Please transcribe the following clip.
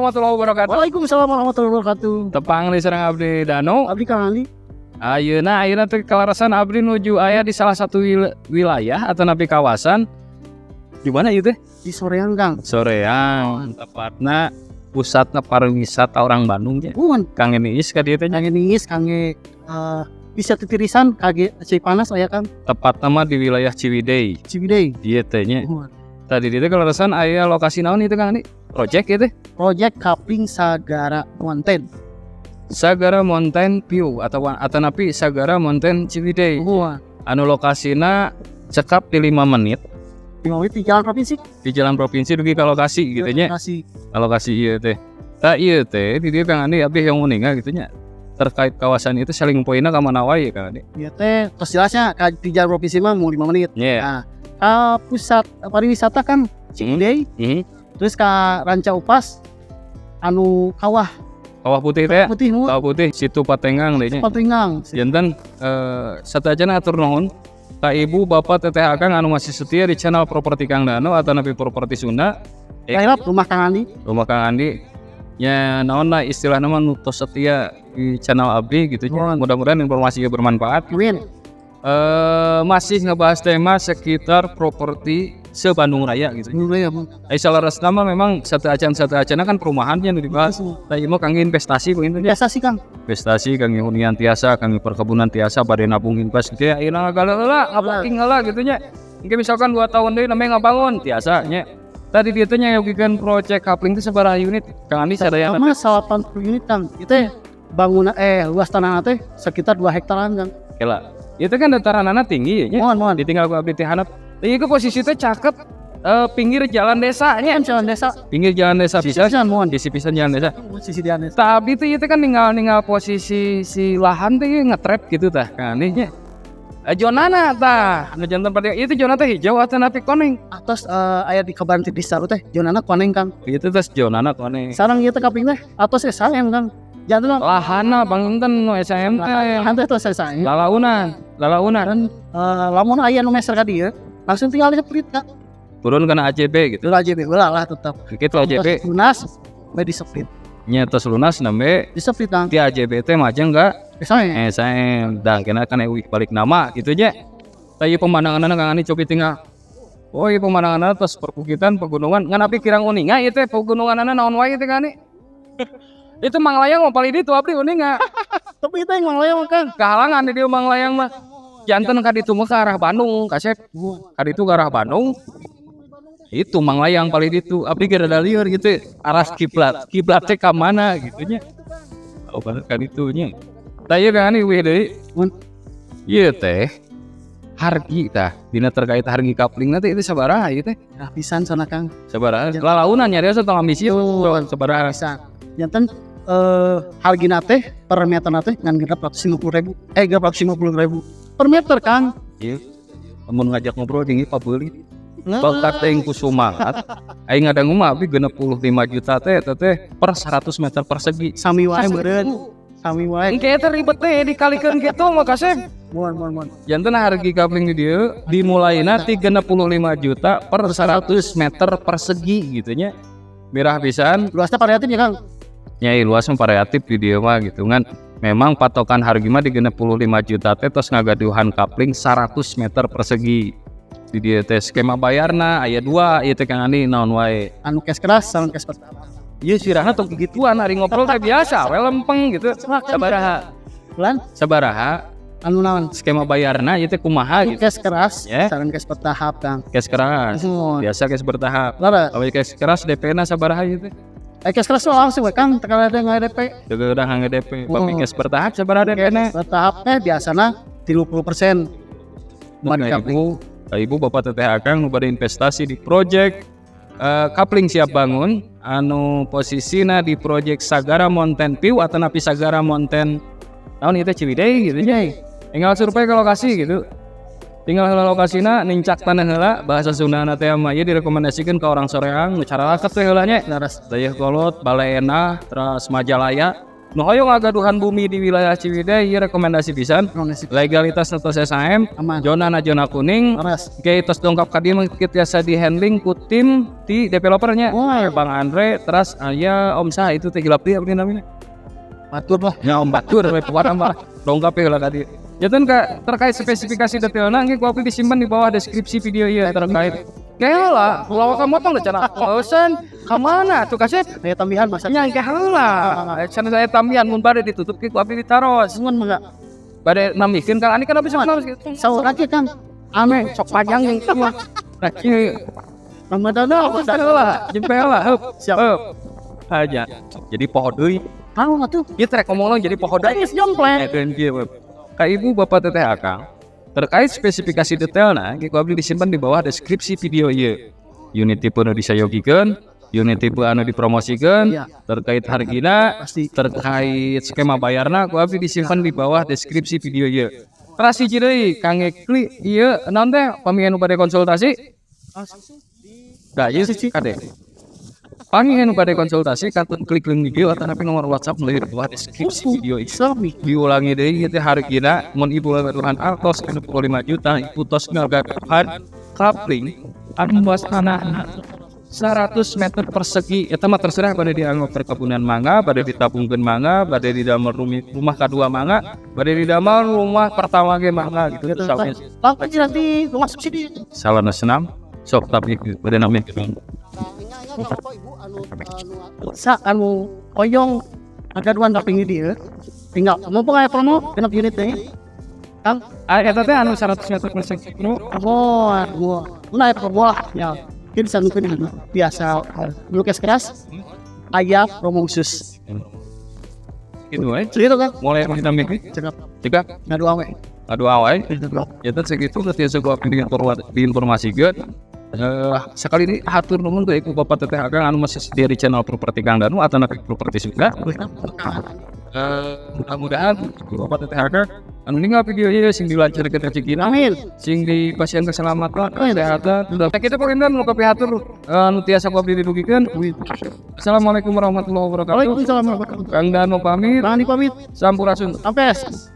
warahmatullahi wabarakatuh. Waalaikumsalam warahmatullahi wabarakatuh. Tepang deui sareng abdi Danu. Abdi Kang Andi. Ayeuna ayeuna teh kalarasan abdi nuju aya di salah satu wilayah atau napi kawasan di mana ieu teh? Di Soreang, Kang. Soreang, tepatna pusatna pariwisata orang Bandung nya. Muhun. Kang Niis ka dieu teh nya. Kangge niis, kangge bisa titirisan, kangge cai panas aya, Kang. Tepatna mah di wilayah Ciwidey. Ciwidey. Ieu teh nya. Muhun. Tadi di teh kalarasan aya lokasi naon itu, Kang Andi? Project ieu teh? Project Kapling Sagara Mountain. Sagara Mountain View atau napi Sagara Mountain Ciwidey. Muhun. Anu lokasina cekap di 5 menit 5 menit di jalan provinsi. Di jalan provinsi dugi ka lokasi gitu nya. Lokasi. Ka lokasi ieu teh. Tah, ieu teh di dieu, Kang Andi, abdi yang uninga gitu nya. Terkait kawasan itu selling pointna ka mana wae, Kang Andi? Ieu teh tos jelasnya ka di jalan provinsi mah mau 5 menit. Nya. Nah, ka pusat pariwisata kan Ciwidey, terus ka Ranca Upas anu kawah Kawah Putih teh. Putih, muhun. Kawah Putih Situ Patenggang deui nya. Patenggang. Janten sateuacan atur nuhun ka ibu, bapak, teteh, akang anu masih setia di channel Properti Kang Dano atau napi Properti Sunda. Lahirap rumah Kang Andi. Rumah Kang Andi ya, naon lah istilah nama nu tos setia di channel abdi gitu nya. Nuhun. Mudah-mudahan informasinya bermanfaat. Amin. Masih ngebahas tema sekitar properti se Bandung Raya gitu. Dulu ya, Bang. Ai saleresna mah memang sateuacan kan perumahannya nu dibahas. Tah, ieu mah kangge investasi begitu nya. Biasa sih, Kang. Investasi kangge hunian tiasa, kangge perkebunan tiasa, bade nabung invest gitu ya. Ayeuna ngagale heula, ngaboking heula gitu nya. Mungkin misalkan 2 tahun deui namanya ngabangun tiasa nya. Tadi dia teh nyayogikeun project kapling itu sabaraha unit, Kang Andi, sadayana? Sama 80 unit, Kang. Itu teh bangunan luas tanah teh sekitar 2 hektaran, Kang. Kela. Itu kan dataranana tinggi ya nya. Muhun, muhun. Ditinggal ku abdi teh handap. Ieu posisi teh cakep pinggir jalan desa nya. Kan jalan desa. Pinggir jalan desa bisa. Pisan, muhun. Sisi pisan jalan desa. Sisi jalan desa. Tapi itu kan ninggal ninggal posisi si lahan teh ngetrap gitu tah, Kang Andi nya. Zonana tah, anu janten pada itu zona teh hijau atau napi koneng? Atos aya di kabaran ti Distaru teh zonana koneng, Kang. Itu tes zonana koneng. Sareng ieu teh kapling teh atos SHM, Kang. Janten Lahana panginten nu SHM teh. lahan teh tos SHM. Lalaunan, lalaunan. Dan lamun aya nu meser ka dieu langsung tinggal di split, Kang. Turun kana AJB gitu. Dulu AJB heula lah tetep. Gitu AJB. Tos lunas we di split. Nya tos lunas nembe Di split, Kang. ti AJB teh majeng ka SHM. SHM. Dah kena kan euy balik nama gitu nya. Tah, ieu pemandanganna, Kang Andi, cobi tinggal. Oh, iya, pemandanganna tos perbukitan pegunungan ngan abdi kirang uninga ieu teh pegununganna naon wae teh, Kang Andi? Itu Manglayang mah paling ditu abdi uninga. Tapi itu yang Manglayang, Kang. Kehalangan di dieu Manglayang mah. Janten ka ditu mah ke arah Bandung, kasep. Ka ditu ke arah Bandung. Itu Manglayang paling ditu. Abdi ge rada lieur gitu. Arah kiblat. Kiblat teh ka mana gitu nya. Oh, bener ka ditu nya. Tah, ieu Kang Andi wih deui. Mun. Ieu teh hargi tah dina terkait hargi kapling nanti itu sabaraha ieu teh? Nah, pisan sana, Kang. Sabaraha? Lalaunan nyarios tong ambisi sabaraha? Pisan. Janten hargina teh per meter teh ngan 650 ribu, 650 ribu per meter, Kang. Ieu mun ngajak ngobrol jeung ieu pabeulit. Nah, Bakat teh ku sumangat. Aing ngadangu mah abdi 65 juta teh eta teh per 100 meter persegi. Sami wae meureun. Sami wae. Engke teh ribet teh dikalikeun kitu mah, kasep. Muhun, muhun, muhun. Janten harga kapling di dieu dimulaina ti 65 juta per 100 meter persegi gitu nya. Mirah pisan. Luasnya variatif ya, Kang. Nya, luas mah variatif di dieu mah gitu kan. Memang patokan harga mah di 65 juta teh tos ngagaduhan kapling 100 meter persegi. Di dieu teh skema bayarna aya dua ieu teh, Kang Andi, naon wae? Anu cash keras sareng cash pertama. Ieu sirahna tong gituan, ari ngobrol teh biasa we lempeng gitu. Sabaraha? Bulan Sabaraha anu naon? Skema bayarna ieu teh kumaha gitu? Cash keras Ya. sareng cash bertahap, Kang. Cash keras. Muhun. Biasa cash bertahap. Lara, Kalau cash keras DP na sabaraha ieu teh? Cash keras mah langsung we, Kang, teu ada nggak DP. Juga udah ngangge DP. Pami Oh. cash bertahap sabaraha DP na? Bertahap teh biasana 30%. Nah, ibu, ibu, bapak, teteh, akang nu bade investasi di project kapling siap bangun anu posisina di project Sagara Mountain View atau napi Sagara Mountain naon ieu teh, Ciwidey gitu nya. Tinggal survei ke lokasi gitu. Tinggal heula lokasina, nincak tanah heula, bahasa Sundana teh mah ieu direkomendasikeun ke orang Soreang nu cararaket teh heula nya. Leres. Dayeuhkolot, Baleendah, terus Majalaya. Nu hoyong ngagaduhan bumi di wilayah Ciwidey, ieu rekomendasi pisan. Rekomendasi. Legalitas tos SHM, Aman. Zona na zona kuning. Leres. Oke, tos dongkap ka dieu mah kieu tiasa di handling ku tim ti developernya. Wah. Bang Andre, terus aya Om Sah itu teh hilap deui abdi namina. Batur lah. Ya Om Batur we pokona mah dongkap heula ka dieu. Janten ka terkait spesifikasi detailna engke ku abdi disimpan di bawah deskripsi video ieu terkait. Kayak lah, ulah motong deh cenah. Bosen, ka mana tuh kasep? Aya tambihan masa. Nya engke heula. Cenah saya tambihan mun bade ditutup ke ku abdi ditaros. Mun mangga. Bade namikeun kan ani kan abdi sok namikeun. Saur aja, Kang. Ame sok panjang yang itu mah. Nah, kieu Ramadan heula, jempe heula, heup. Siap. Heup. Aja. Jadi poho deui. Tahu atuh. Ieu trek ngomong jadi poho deui. Geus jompleng. Eh, dan kieu, Beb. Ka ibu bapak teteh akang terkait spesifikasi detailna ku abdi disimpan di bawah deskripsi video ieu. Unit tipe nu disayogikeun, unit tipe anu dipromosikeun, terkait hargina, Pasti. Terkait skema bayarna ku abdi disimpan di bawah deskripsi video ieu. Teras hiji deui kangge kli ieu naon teh pami anu bade konsultasi? Da ieu kade. Pami anu bade konsultasi kantun klik link video atau tapi nomor WhatsApp nu di bawah deskripsi video ieu. Sami. Diulangi deui ieu teh hargina mun ibu ngagaduhan artos 65 juta, ibu tos ngagaduhan kapling anu luas tanah 100 meter persegi. Eta mah terserah bade dianggo perkebunan mangga, bade ditabungkeun mangga, bade didamel rumah kadua mangga, bade didamel rumah pertama ge mangga gitu. Gitu. Sampai Langsung nanti rumah subsidi. Salana senam sok tapi bade nami. Sa anu hoyong ngagaduhan kapling di dieu. Tinggal mumpung aya promo 6 unit deui. Kang, Ah, eta teh anu 100 meter persegi bro. Oh, gua. Mun aya promo lah ya. Mungkin bisa mungkin biasa lukis keras aya promo khusus. Gitu we. Segitu kan? Mulai nami. Cekap. Cekap. Ngadu awe. Aduh awe. Ya teh segitu teh tiasa gua diinformasikeun. Sekali ini hatur nuhun ke ibu bapak teteh akang anu masih setia di channel Properti Kang Danu atau napi Properti Sunda. Mudah-mudahan ibu bapak teteh akang anu ninggal video ieu sing dilancarkeun rezekina, Amin. Sing dipasihan keselamatan, kesehatan. Nah, kita pokoknya nu kapihatur anu tiasa ku abdi didugikeun. Assalamualaikum warahmatullahi wabarakatuh. Waalaikumsalam warahmatullahi wabarakatuh. Kang Danu pamit. Bang Andi pamit. Sampurasun. Sampes.